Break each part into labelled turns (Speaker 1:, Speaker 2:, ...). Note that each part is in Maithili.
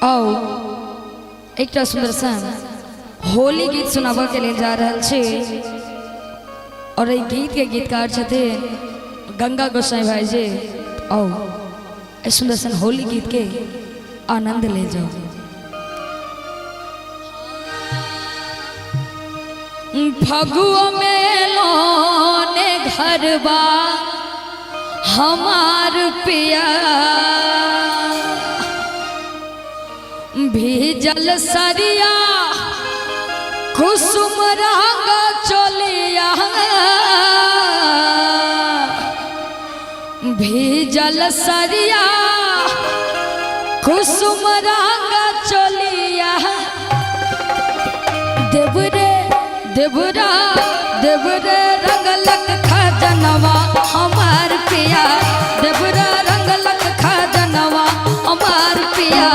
Speaker 1: आउ एकटा सुंदर सन होली गीत सुनाबऽ के लेल जा रहल छी और एहि गीत के गीतकार छथिन गंगा गोसाई भाई जी। आउ एहि सुंदर सन होली गीत के आनंद ले जाओ। फगुआ में लोने घरबा हमार पिया, भीजल सरिया कुसुम रंग चलिया, भीजल सरिया कुसुम रंग चलिया, देवरे देवरा देवरे रंगलक खजनवा हमार पिया, देवरा रंगलक खजनवा हमार पिया।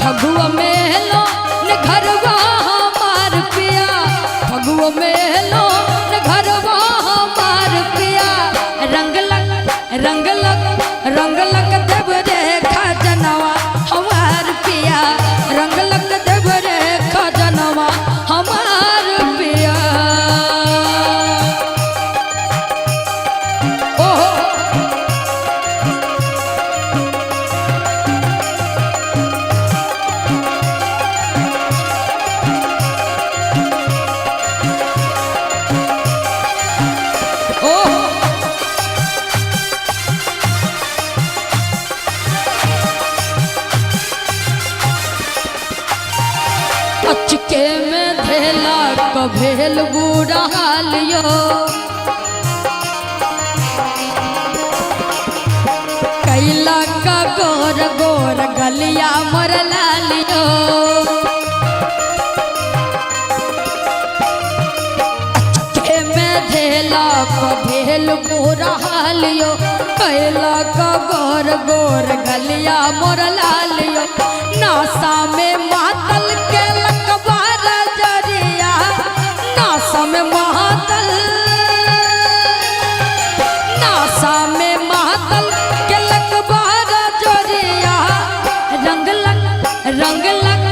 Speaker 1: फगुआ में लो न घरवा हमार पिया, फगुआ में लो न घरवा हमार पिया, रंगलक रंगलक रंगलक देवरे खजनवा हमार पिया, रंगलक देवरे खजनवा हमार पिया। ओहो ओहो अचके में धेला कभेल बुरा हालियो, कैला का गोर गोर गलिया मोर लालियो। अचके में धेला कभेल बुरा हालियो, कैला का गोर गोर गलिया मोर लालियो। नासा में मातल के लकवार जरिया, नासा में मातल, नासा में मातल के लकवार जरिया, रंगलक रंगलक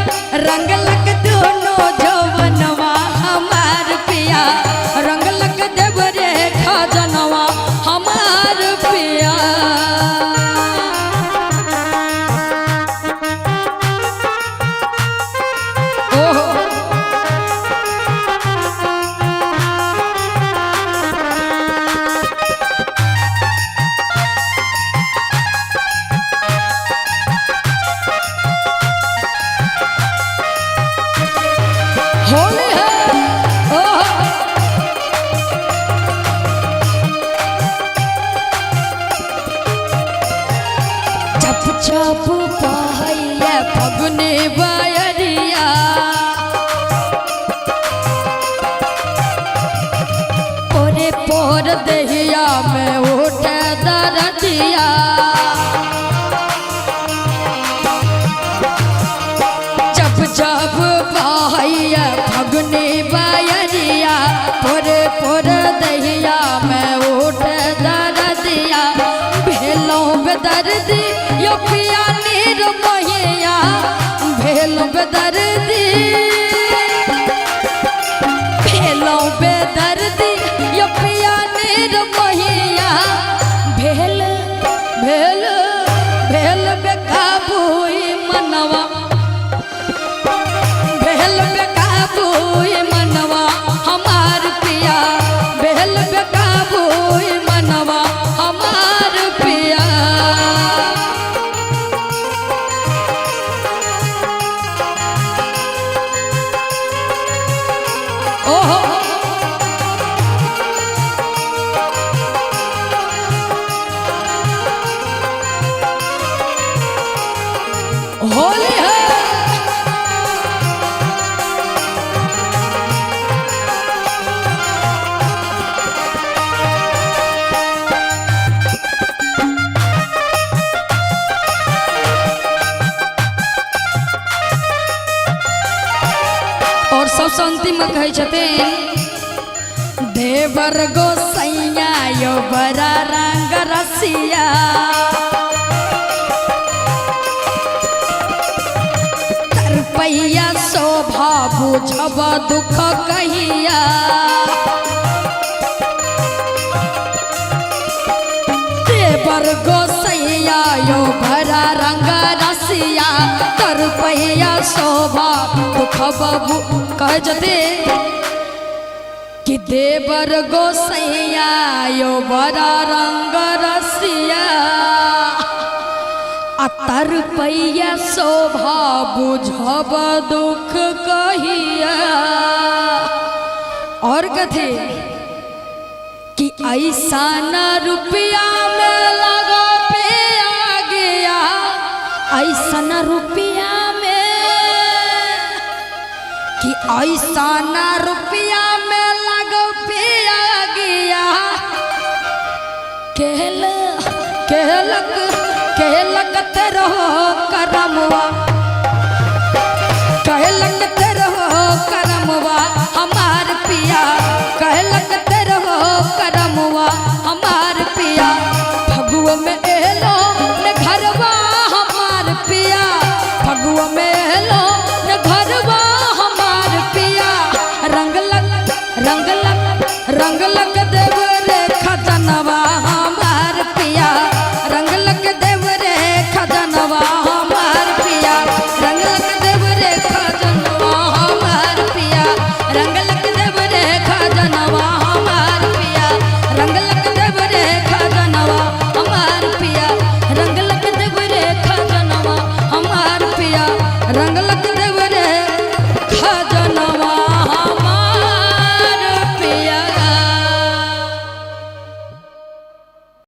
Speaker 1: रंगलक दोनों जवनवा हमार पिया, रंगलक देवरे खजनवा हमार पिया। ओहो होली है। ओहो चप चप पाइया फगुनी बयरिया, पोरे पोर दहिया में उठ दरदिया। चप चप पाइया फगुनी बयरिया, पोरे पोर दहिया में उठ दरदिया। भेलो बेदर्दी यो पिया नीर मोहिया, भेलो बेदर्दी, भेलो बेदर्दी यो पिया नीर मोहिया, भेल भेल भेल बेकाबू मनवा, भेल बेकाबू मनवा हमार पिया, भेल बेकाबू मनवा हमार पिया। ओहो होली है। और सबसे अंतिम में कहै छथिन देवर गोसैया यो बड़ा रंग रसिया, पैया शोभा बुझब दुख कहिया। देवर गोसैया यो भरा रंग रसिया तर पैया शोभा दुख बाबू कह जते कि देवर गोसैया यो बड़ा रंग रसिया आ तर पैया शोभा बुझब दुख कहिया। और कथी कि ऐसा न रुपया में लगो पे आ गया, ऐसा न रुपया में, कि ऐसा न रुपया में लगो पे आ गया। केल केलक केलक तेरो करमवा।